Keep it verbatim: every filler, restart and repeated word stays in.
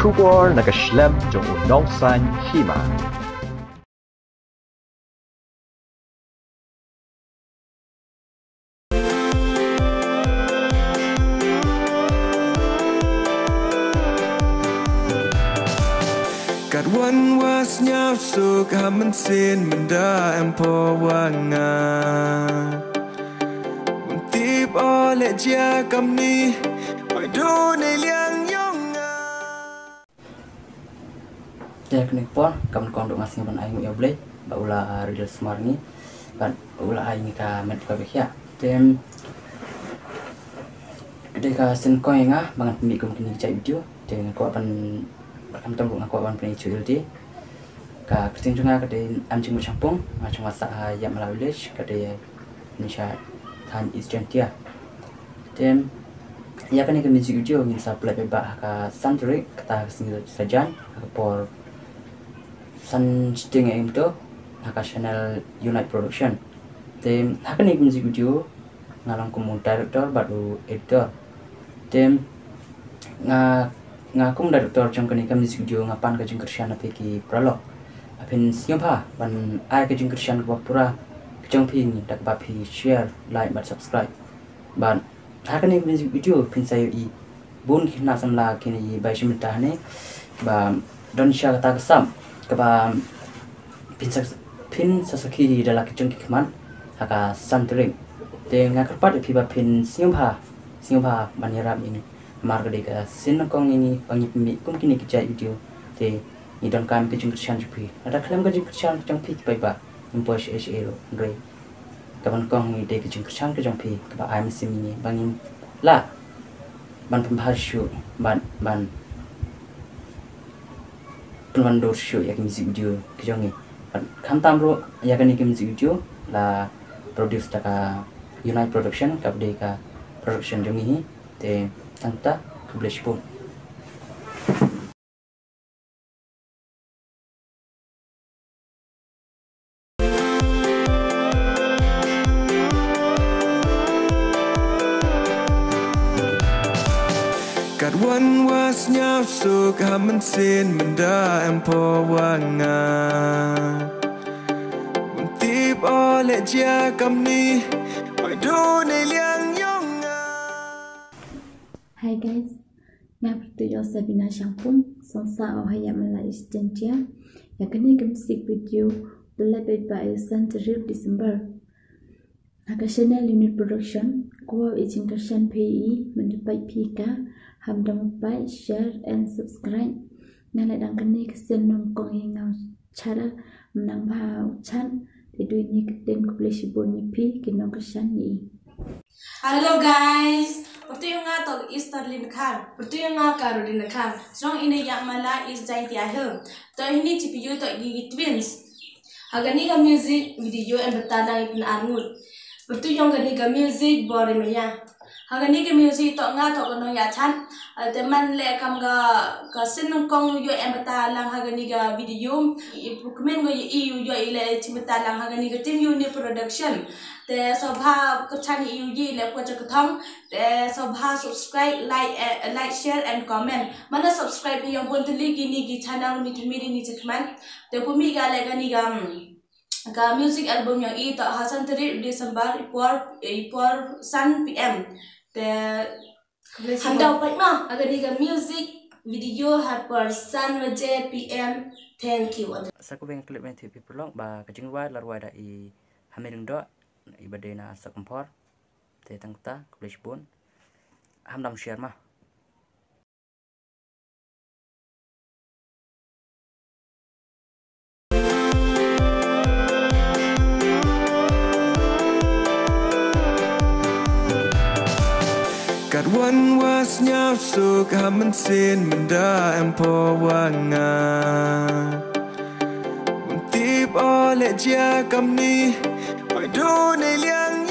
Khubor na ka shlem jong u nongsan hima. Katwan wa sñiaw suk ha mynsiem mynta em pho wa nga. Wan tip o leh jia kamni, bai du nei liang yong nga. Te kane ka por, kam kong duk nga sngew ban ai nguh ïa U Blei, ba u la, ah, ri lad sumar ngi, bad u la ai ngi ka met ka bikhiah. Te, ka dei ka sien kong ïa nga, ba ngan pynmih kum kine ki jait video, te nga kwah ban, khamtam ruh nga kwah ban pynmih shuh ïa lade. Ka kyrteng jong nga ka dei Amjingmut Shangpung, nga jong nga sah ha Ïapmala Village, ka dei nyngkong sha thaiñ East Jaintia. Te, ïa kane ka music video ngin sa pynlait paidbah ha ka san tarik, kata ha ka sngi Saitjaiñ, ha ka por san shiteng ïa kata, ha ka channel Unite Production. Te, ha kane ka music video, nga long kum u director bad u editor. Te, nga, nga kum director jong kane ka music video nga pan ka jingkyrshan na phi ki paralok. Ba phin sngewbha ban ai ka jingkyrshan kaba pura ka jong phi ngi da kaba phi share, like bad subscribe. Bad ha kane ka music video phin sa ïohi bun ki khynnah samla kine bai shim bynta hangne ba don sha kata ka sap kaba phin sa, phin sa sakhi da la ki jong ki khmat ha ka san tarik. Te nga kyrpad ïa phi ba phin sngewbha, sngewbha ban ïarap ïa ngi. Namar ka dei ka sien nyngkong ïa ngi ba ngi pynmih kum kine ki jait video. Te ngi donkam ka jingkyrshan jong phi. Lada khlem ka jingkyrshan jong phi ki paidbah, ngim poi shaei shaei ruh, hynrei kaba nyngkong hi dei ka jingkyrshan ka jong phi kaba ai mynsiem ïa ngi ba ngin lah ban pynbha shuh, ban, ban pynwandur shuh ïa ka music video ka jong ngi. Bad khamtam ruh ïa kane ka music video la produce da ka Unite Production, kaba dei ka production jong ngi hi. Te tang kata, khublei shibun. Katwan wa sñiaw suk ha mynsiem mynta em pho wa nga. Wan tip o leh jia kamni, bai du nei liang yong nga. Hi guys, nga pyrtuit ïa u Sabina Shangpung, song sah o ha Ïapmala East Jaintia. Ïa kane ka music video, pynlait paidbah ïa u san tarik December. Ha ka channel Unit Production, kwah ïa jingkyrshan phi ïa i, mynta peit phi ka, ham dang peit, share and subscribe. Nga leh dang kane ka sien nyngkong ïa nga u Chara, mynta ba u Chan, te dei ïa kane ka ktien, khublei shibun ïa phi ki nongkyrshan ïa i. Hello guys, pyrtuit ïa nga toh Easterlyn Dkhar, pyrtuit ïa nga Caroline Dkhar, shnong ine Ïapmala East Jaintia Hills. Toh hini chi phi ïoh toh ki twins. Ha kane ka music video em bynta dang i pyn-ar ngut. Pyrtuit ïa kane ka music Bor i Maya. Ha kane ka music toh nga toh ka nongïaid chan. Ah, te man leh kam ka, ka sien nyngkong ïoh em bynta lang ha kane ka video. I pyrkmen ko ïa i ïoh i leh chi bynta lang ha kane ka team Unit Production. Te sngewbha kyrchan ïa i ïoh i leh poi jaka thong. Te sngewbha subscribe, like, eh, like, share and comment. Mano subscribe ïa bun tylli kine ki channel mi thymmai ni chi kmen. Te pynmih ka leh kane ka, ka music album ïa i toh ha san tarik December i por, i por san P M. Te khublei shibun. Ham dang peit ma ha kane ka music video ha por san baje P M. Thank you. Sa kawei nga klet ban ïathuh ïa phi paralok ba ka jingrwai la rwai da i Hamiring Doh, i ba dei na Sohkymphor. Te tang kata, khublei shibun. Ham dang share ma. Katwan wa sñiaw suk ha mynsiem mynta em pho wa nga. Wan tip o leh jia kamni, bai du nei liang